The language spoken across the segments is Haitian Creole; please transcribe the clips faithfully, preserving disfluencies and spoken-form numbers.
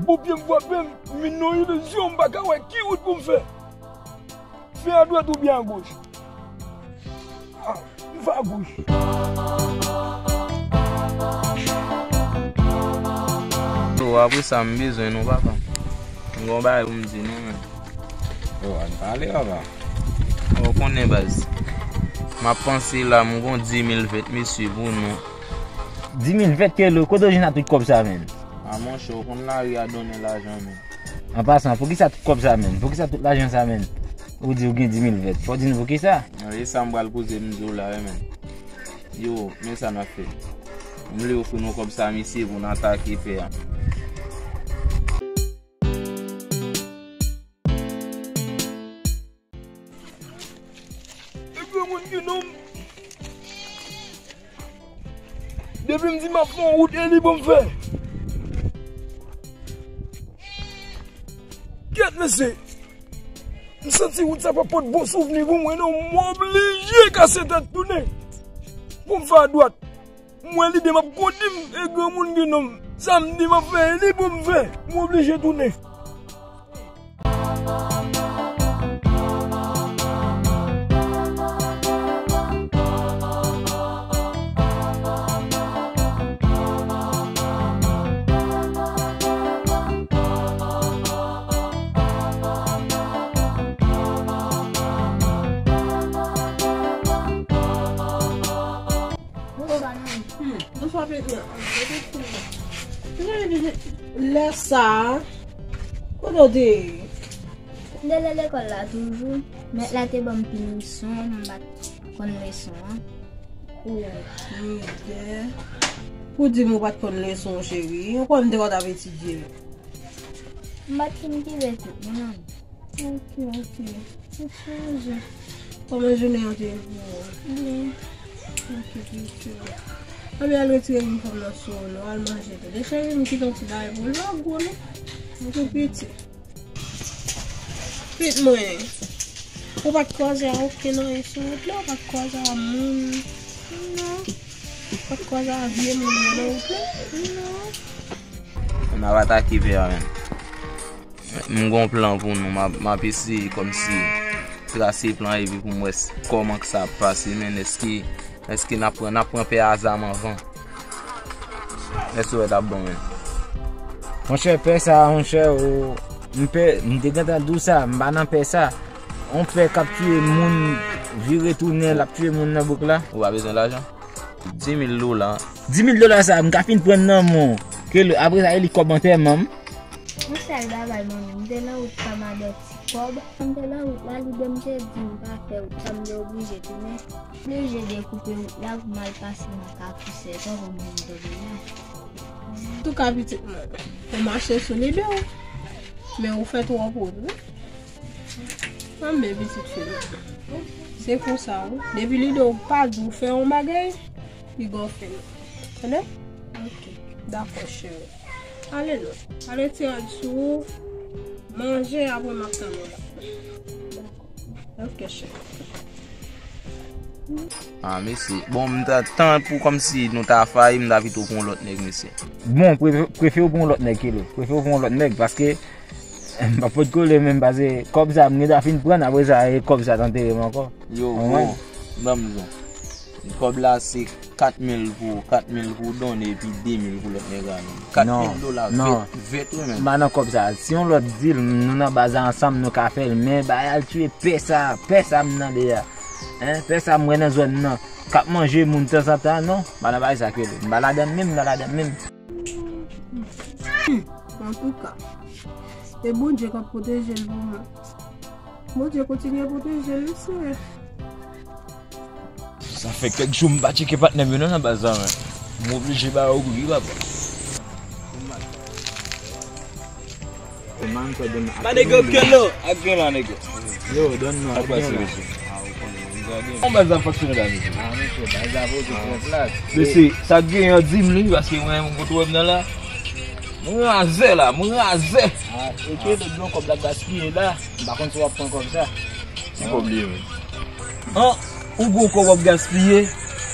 Bon, pye m frape m, m vin nan yon ilizyon, m pa ka wè ki wout pou m fè. Fè adwat oubyen agoch? Ah, m fè agoch. Yo, apre sa, m bezwen nou, papa. M gon bagay pou m di nou, men. Yo, ann pale, papa. Ou konnen, baz. M ap panse la, m gon dis mil vèt, mesye, pou nou. Dis mil vèt, Kelo, kote w jwenn tout kòb sa, menn? A, monchè, ou konn lari a donnen lajan, menn. An pasan, poukisa tout kòb sa, menn? Poukisa tout lajan sa, menn? Ou di ou gen dis mil vèt. Fò w di nou poukisa? E sa m pral poze m di w la, wi, menn. Yo, men sa n ap fè. M vle ofri nou kòb sa, mesye, pou n atake pè a. E granmoun ki nonm. Depi m di m ap fè yon wout, e li pou m fè. Kèt, mesye. M santi wout sa pa pot bon souvni pou mwen, non. M oblije kase tèt tounen. Pou m fè adwat. M wè lide m ap kondi m, e granmoun gen nonm. Sa m di m ap fè, e li pou m fè. M oblije tounen. Bonswa, bonswa, Petro. Lè sa a, kote w te ye? M te nan lekòl la toujou. Mèt la te ban m pinisyon, m pa t konn leson an. Ok, byen. Pou di m ou pa t konn leson, cheri. Ou kwè m te konn ap etidye? M pa t fin rive tout, non. Ok, ok. Tout chanje. Kòman jounen an te ye pou ou? Byen. Ok, pitit. Anben al retire inifòm nan sou ou non, al manje tande. Cheri, m kite yon ti bagay pou ou. Ou pa gwo non. Ou tou piti. Pitit mwen. Ou pa t kwaze a okenn anyen sou wout la, ou pa t kwaze a moun. Non. Ou pa t kwaze a vye moun nan wout la. Non. N ap atake pè a, menn. M gon plan pou nou. M ap, m ap eseye kòmsi trase plan epi pou m wè s-, kòman k sa ap pase, men èske, èske n ap pran, n ap pran pè a zam anvan? Èske w wè t ap bon, men? Monchè, pè sa, monchè, ou, m pè, m te gentan di w sa, m pa nan pè sa. On pè k ap tiye moun, vire tounen, l ap tiye moun nan bouk la. Ou pa bezwen lajan? Dis mil dola. Dis mil dola sa, m ka fin pran nan men w. Ke l-, apre sa, e li kòb antèman m. Yon sèl bagay, manmi, m te nan wout pa m a dòti kòb. M te nan wout la, lide m te di m pa fè wout sa, m te oblije tounen. Oblije dekoupe wout la pou m al pase nan Kafou Sèzan pou m vin tounen la. Antouka, pitit mwen, ou mache sou lide w, men ou fè twòp wout, wi. Anben, pitit fi m. Se konsa, wi. Depi lide w pa di w fè yon bagay, piga w fè l. Tande? Ok. Dakò, cheri. Ale non. Ale ti rad sou ou. Manje, apre m ap tann ou la. Dakò. Ok, cheri. Ah, mesye. Bon, m ta, tan pou kòmsi nou ta fayi, m ta pito pran yon lòt nèg, mesye. Bon, prefere, prefere w pran yon lòt nèg, Kelo. Prefere w pran yon lòt nèg, paske m pa pot kole menm, paske kòb sa, m gentan fin pran, apre sa, e kòb sa t antere m ankò. Yo, bro, ban m di w. Kòb la se kat mil pou, kat mil pou w donnen epi de mil pou lòt nèg la, menm. Kat mil dola, non, vèt, vèt, wi, menm. M pa nan kòb sa. Si yon lòt di l, nou nan baz la ansanm, nou ka fè l. Men, bay al tiye pè sa, pè sa m nan de a. Hein, pè sa m wè nan zòn nan. K ap manje moun tanzantan, non. M pa nan bagay sa, Kelo. M pa ladan menm, m pa ladan menm. Hmm, antouka, e Bondye k ap pwoteje l pou mwen. Bondye kontinye pwoteje l, wi, Senyè. Sa fè kèk jou m pa tcheke patnè m yo non nan baz la, men. M oblije ba yo wi, papa. Ma nèg yo, Kelo, ak gen la, nèg yo. Yo, donn nou, ak gen la. Kòman baz la fonksyone la, mesye? Ah, mesye, baz la poze pran plas. Mesye, sa k genyen an di m li, paske mwen, mwen kote w wè m nan la. Mwen razè la, mwen razè. Ah, e ke lòt blan kòb la gaspiye la. M pa konn si w ap pran kòb sa. Ki kòb li ye, menm? An, ou gon kòb w ap gaspiye,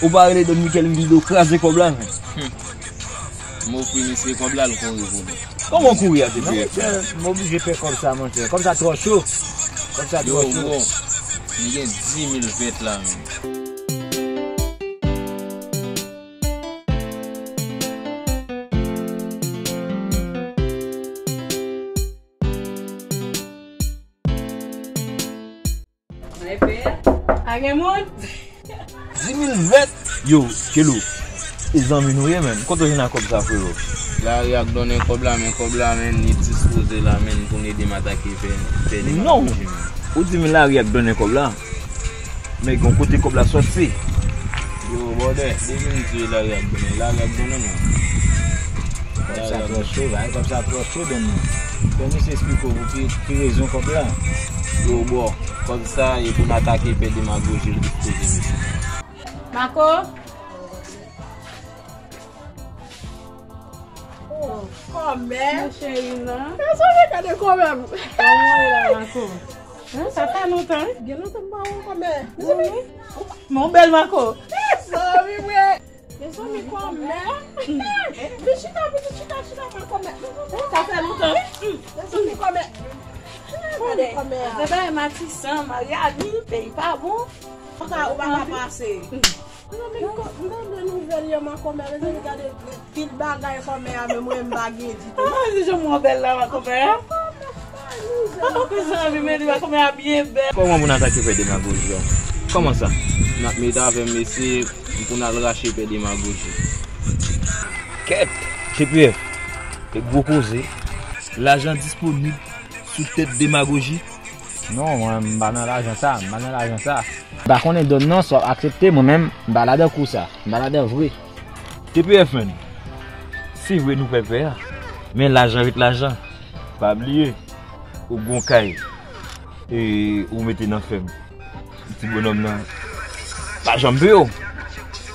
ou pa rele Don Mikel m vin di w kraze kòb la, menm. Hmm. M ofri misye kòb la, l kore pou mwen. Kòman w kouri a, T P F? Non, monchè, m oblije pè kòb sa, monchè. Kòb sa twò cho. Kòb sa twò cho. Yo, bro, m gen dis mil vèt la, menm. Pa gen moun? Dis mil vèt? Yo, Kelo, e zanmi nou ye, menm. Kote w jwenn ak kòb sa, frero? Lari ak donnen kòb la, men kòb la, menm, li dispoze la, menm, pou n ede m atake pè, pè de... Non! Ou di m lari ak donnen kòb la, men gen yon kote kòb la sòti. Yo, brother, depi m di lari ak donnen, lari ak donnen, non. Kòb sa twò cho, bay kòb sa twò cho, donn mwen. Fè misye esplike w pou ki, ki rezon kòb la. Yo, bro, kòb sa, e pou n atake pè demagoji l dispoze, mesye. Mako? Oh, kòmè. Mon cheri, non? Mezanmi, gade kòmè m. Kòman w ye la, Mako? Hein, sa fè lontan, wi. Gen lontan m pa wè w, kòmè. Mezanmi. Mon bèl Mako. Mezanmi, mwen. Mezanmi, kòmè. Vin chita, pitit, chita, chita, kòmè. Sa fè lontan, wi. Mezanmi, kòmè. Gade kòmè a. Bebe, Matisan, Maryani, peyi pa bon. Ou pa ka, ou pa ka pase. Mezanmi, m tande nouvèl yo, man, kòmè, mezanmi, gade pil bagay kòmè a, men mwen, m pa gen ditou. Ah, se jan mwen bèl la, man, kòmè a. Ah, mezanmi, men li, man, kòmè a byen bèl. Kòman pou n atake pè demagoji a? Kòman sa? N ap met avè m, mesye, pou n al rache pè demagoji. Kèt! T P F, e gwo koze. Lajan disponib sou tèt demagoji. Non, mwen, m pa nan lajan sa, m pa nan lajan sa. M pa konnen donn non, si w ap aksepte, mwen menm, m pa ladan kou sa, m pa ladan vre. T P F, menm, se vre nou pè pè a, men lajan ret lajan. Pa bliye, ou gon kay, e ou mete nan fè m. Ti bonòm nan pa janm peye w.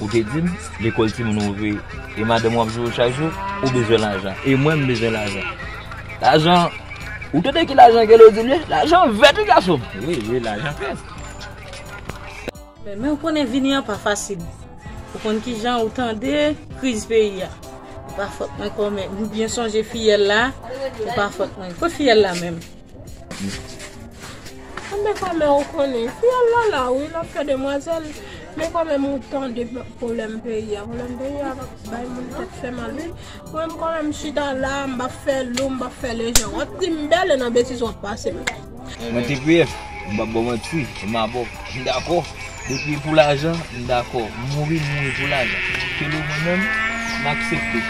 Ou te di m, lekòl timoun ou veye, e madanm w ap jere w chak jou, ou bezwen lajan. E mwen, m bezwen lajan. Lajan, ou tande ki lajan Kelo di l ye? Lajan vèt, wi, gason. Wi, wi, lajan vèt. Men, men ou konnen vini an pa fasil. Ou konn kijan ou tande kriz peyi a. E pa fòt mwen kòmè. M byen sonje fiyèl la. E pa fòt mwen. Kot fiyèl la menm? Men kòmè ou konnen, fiyèl la la, wi, l ap fè demwazèl. Men kòmè m tande pwoblèm peyi a. Pwoblèm peyi a bay moun tèt fè mal, wi. Mwen, m kòmè m chita la, m p ap fè lou, m p ap fè lejè. W ap di m bèl e nan betiz w ap pase m. Mwen, T P F, m p ap ba w manti, m a bò. M dakò. Depi pou lajan, m dakò. Mouri, m mouri pou lajan. Kelo mwen menm, m aksepte.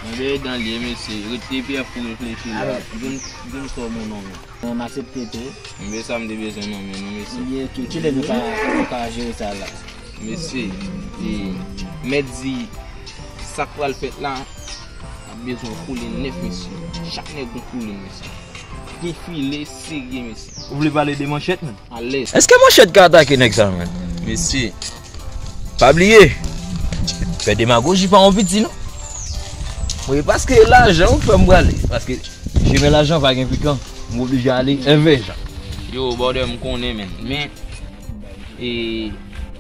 Mwen, dan lye, mesye. Ret T P F pou reflechi la. Di m, di m sa w moun non, men. Mwen, m aksepte tou. Mwen, sa m te bezwen non, men, non, mesye. Ebyen, tou, kilè nou ka, nou ka jere sa la? Mesye, e, mèt di, sa k pral fèt la, ap bezwen koulin nèf, mesye. Chak nèg gon koulin, mesye. Defile serye, mesye. Ou vle pale de manchèt, menm? Alèz. Èske manchèt ka atake nèg sa, menm? Mesye. Pa bliye, fè demagoji pa yon piti, non. Wi, paske lajan ou fè m prale. Paske chemen lajan pa gen pikan. M oblije ale envè jan. Yo, brother, m konnen, menm. Men, e,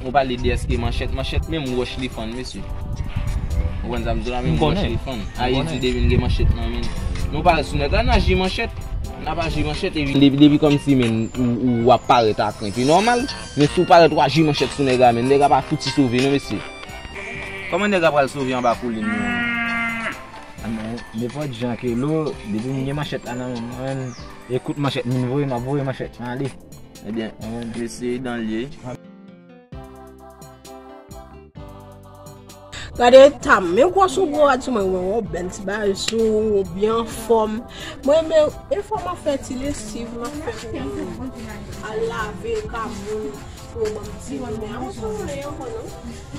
ou pale de èske manchèt, manchèt menm wòch li fann, mesye. Ou konn sa m di w la, menm wòch li fann. Ayiti depi n gen manchèt nan men. Nou pa sou nèt la, n a ji manchèt. N a pa ji manchèt, epi depi, depi kòmsi, menm, ou, ou, w ap parèt a krent. E nòmal, men si w parèt, w a ji manchèt sou nèg la, menm, nèg la pa fouti sove, non, mesye. Kòman nèg la pral sove anba koulin, menm? Nenpòt jan Kelo, depi m gen manchèt la nan men mwen, e kout manchèt m vin voye, m ap voye manchèt lan ale. Ebyen, mesye, dan lye. Gade eta m, men gwòs ou gwo rad sou mwen, ou wè yon bèl ti bagay sou ou, ou byen anfòm. Mwen, men, e fò m ap fè ti lesiv, m ap fè pou al lave ka moun, pou yo ban m ti moun. Men avan sa, ou konnen ankò, non?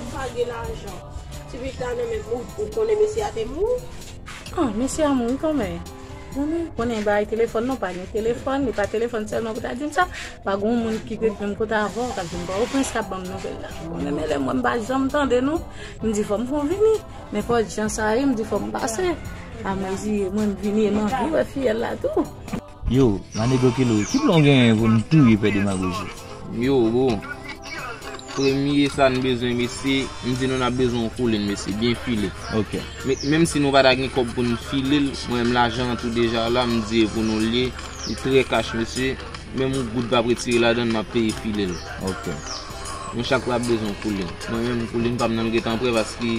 M pa gen lajan. Ti pitit la nan men m, ou, ou konnen mesye a te mouri? Ah, mesye a mouri kòmè. Zanmi, konnen bagay telefòn non, pa gen telefòn, li pa telefòn sèlman pou ta di m sa. Pa gen moun ki ret menm kote avè w, k ap di m, Pòtoprens k ap ban m nouvèl la. Konnen men lè mwen m pa janm tande nou, m di fò m fè w vini. Nenpòt jan sa ye, m di fò m pase. A mezi mwen m vini, e m anvi wè fiyèl la tou. Yo, manego Kelo, ki plan w genyen pou n touye pè demagoji? Yo, bro. Premye sa n bezwen, mesye, m di nou n ap bezwen yon koulin, mesye, byen file. Ok. Men, menm si nou pa ta gen kòb pou n file l, mwen menm lajan an tou deja la, m di e pou nou l ye, li trè kach, mesye. Menm yon goud p ap retire ladan l, m ap peye file l. Ok. Nou chak la ap bezwen yon koulin. Mwen menm, koulin pa m nan l gentan prè paske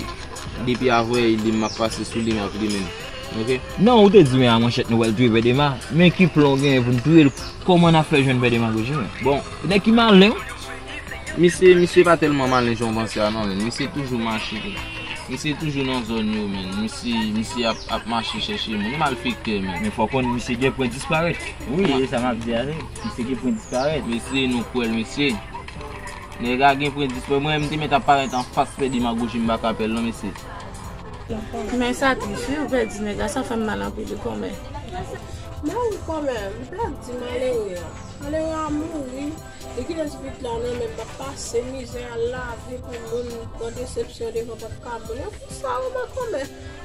depi avanyè li m ap pase sou li, m ap limen l. Ok? Non, ou te di men a manchèt nou pral touye Pè Dema, men ki plan w genyen pou n touye l? Kòman n ap fè jwenn Pè Dema Goji, men? Bon, nèg ki malen, wi. Misye, misye pa tèlman malen jan w panse a non, men misye toujou mache. Misye toujou nan zòn yo, men. Misye, misye ap, ap mache chèche moun. Li malfektè, men. Men fò w konn misye gen pwen disparèt. Wi, e sa m ap di a, wi. Misye gen pwen disparèt. Mesye, nou kwè l, mesye. Nèg la gen pwen disparèt. Mwen, m te mèt ap parèt anfas Pè Dema Goji, m pa ka pè l non, mesye. Men sa tris, wi, ou pèdi nèg la, sa fè m mal anpil, wi, kòmè. Men wi, kòmè, m pèdi malere a. Malere a mouri. Depi kilès bout la nan men m ap pase mizè, al lave pou moun, pran desepsyon devan pòt kay moun. Yo fè sa, ou mèt kòmè.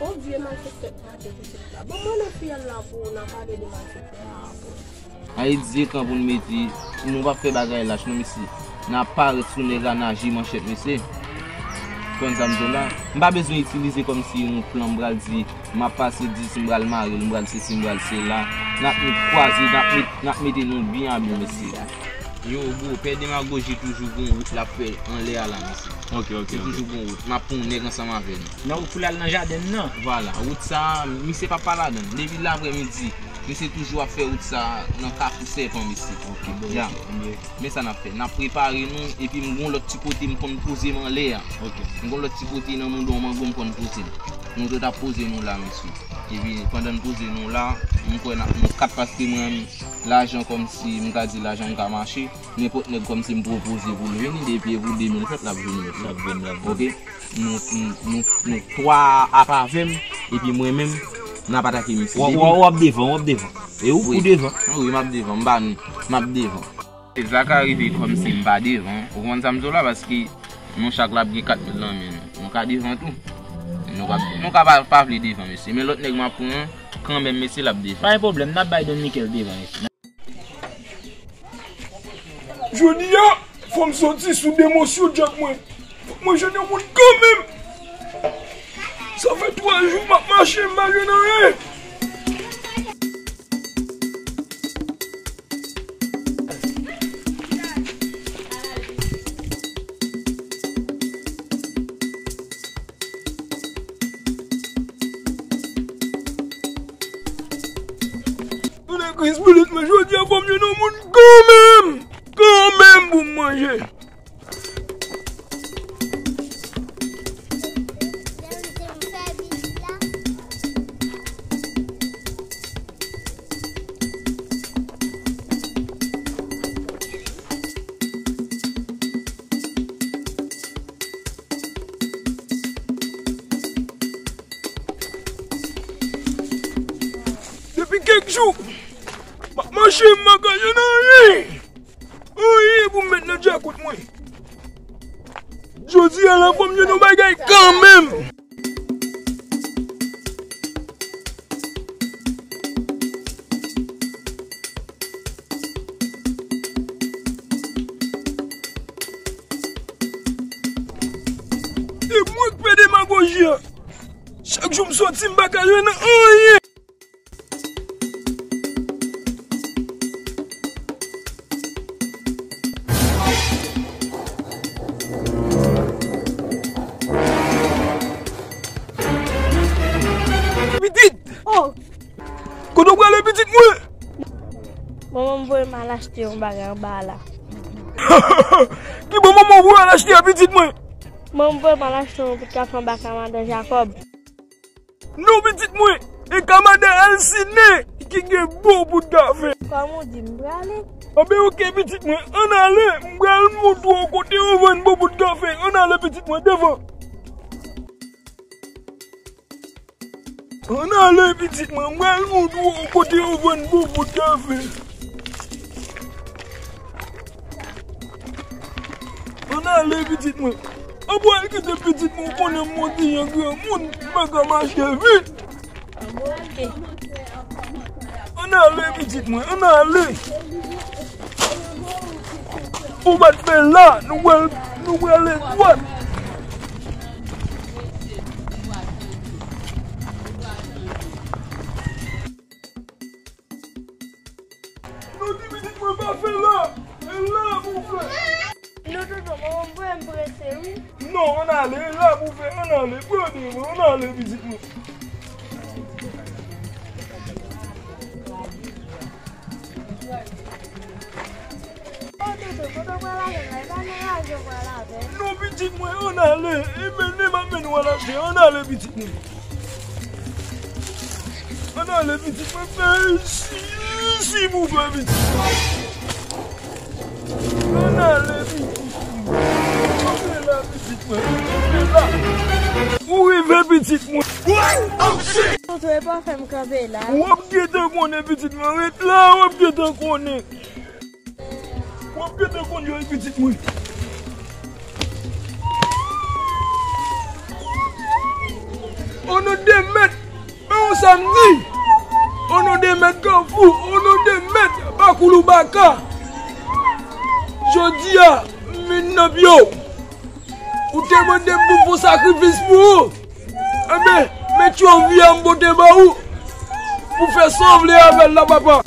On vye malfektè k mache pitit la. Bon, mwen nan fiyèl la pou ou, n a pale de malfektè a apre. Ay di ekran pou n mete, nou p ap fè bagay lach non, mesye. N ap parèt sou nèg la, n a je manchèt, mesye. Konn sa m di w la? M pa bezwen itilize kòmsi yon plan, m pral di, m ap pase dis, m pral mare l, m pral sesi, m pral sela. N ap met kwaze, n ap met, n ap mete nou byen a byen, mesye. Yo, bro, pè Demagoji toujou gon wout l ap fè anlè a la, mesye. Ok, ok, ok. Li toujou gon wout. M ap pran yon nèg ansanm avè nou. Nan wout pou l al nan jaden m nan? Vwala, wout sa a, misye p ap pa ladan l. Depi laprèmidi, misye toujou ap fè wout sa a nan Kafou Sèpan, mesye. Ok, bon, ya. Ok, ok. Men sa n ap fè, n ap prepare nou, epi m gon lòt ti kote m konn poze m anlè a. Ok. M gon lòt ti kote nan Moudon Mango m konn poze m. Nou tout ap poze nou la, mesye. Epi, pandan n poze nou la, m kwè n ap nou kat paske mwen, lajan kòmsi, m ka di lajan m ka mache, nenpòt nèg kòmsi m pwopoze pou l vini, depi e pou de mil sèt, l ap vini, mesye. L ap vini, l ap vini. Ok? Nou, nou, nou, nou twa ap avè m, epi mwen menm, n ap atake misye. W ap, w ap, w ap devan, w ap devan. E ou, wi, ou devan? Wi, m ap devan, m pa, m ap devan. Sa ka rive kòmsi m pa devan. Ou konprann sa m di w la? Paske nou chak la ap gen kat mil nan men nou. Nou ka devan tou. Nou ka, nou ka pa, pa vle devan, mesye. Men lòt nèg m ap pran an, kanmenm, mesye, l ap devan. Pa gen pwoblèm, n ap bay Don Mikel devan, mesye. Jodi a, fò m soti sou demosyon djab mwen. Fòk mwen jwenn yon moun kanmenm. Sa fè twa jou m ap mache, m pa jwenn anyen. Tounen Kris pitit mwen, jodi a fò m jwenn yon moun kanmenm, kanmenm pou m manje. Depi kèk jou, m ap mache, m pa ka jwenn anyen. Anyen pou m met nan djakout mwen. Jodi a la, fò m jwenn yon bagay kanmenm. E mwen k fè demagoji a. Chak jou m soti, m pa ka jwenn anyen. Pitit! Oh! Kote w prale, pitit mwen? Manman m voye m al achte yon bagay anba a la. Ki bò manman w voye w al achte a, pitit mwen? Manman m voye m al achte yon bout kafe anba kay madan Jakòb. Non, pitit mwen, e kay madan Alsine ki gen bon bout kafe. Kòm ou di, m prale. Anben, oke, pitit mwen, ann ale, m pral montre w kote yo vann bon bout kafe. Ann ale, pitit mwen, devan. Ann ale, pitit mwen, m pral montre w kote yo vann bon bout kafe. Ann ale, pitit mwen. Ann pral kite pitit mwen, ou konnen m on ti jan granmoun, m pa ka mache vit. Ann ale, pitit mwen, ann ale. Ou pa t fè la, nou pral Nou prale dwat. Nou di pitit mwen pa fè la. E la pou fè. Non, tonton, mwen, mwen prese, wi. Non, ann ale, e la pou fè, ann ale. Pran de mwen, ann ale, pitit mwen. Oh, tonton, kote w pral avè m la? E pa nan lari w pral avè m? Non, pitit mwen, ann ale. E mennen m ap mennen w al achte. Ann ale, pitit mwen. Ann ale, pitit mwen. Fè isi, isi pou fè, pitit mwen. Ann ale, pitit mwen. Ann ale, pitit mwen. Ann ale. Ou rive, pitit mwen. Tonton, e pa fè m kanpe la. W ap gentan konnen, pitit mwen. Ret la, w ap gentan konnen. W ap gentan konnen, pitit mwen. O non de mèt, men yon samdi. O non de mèt Kafou, o non de mèt Bakoulou Baka. Jodi a, m vin nan pye w. Ou te mande m pou m fè sakrifis pou ou. Enben, men tchòvi a m pote ba ou. Pou fè sa w vle avè l la, papa.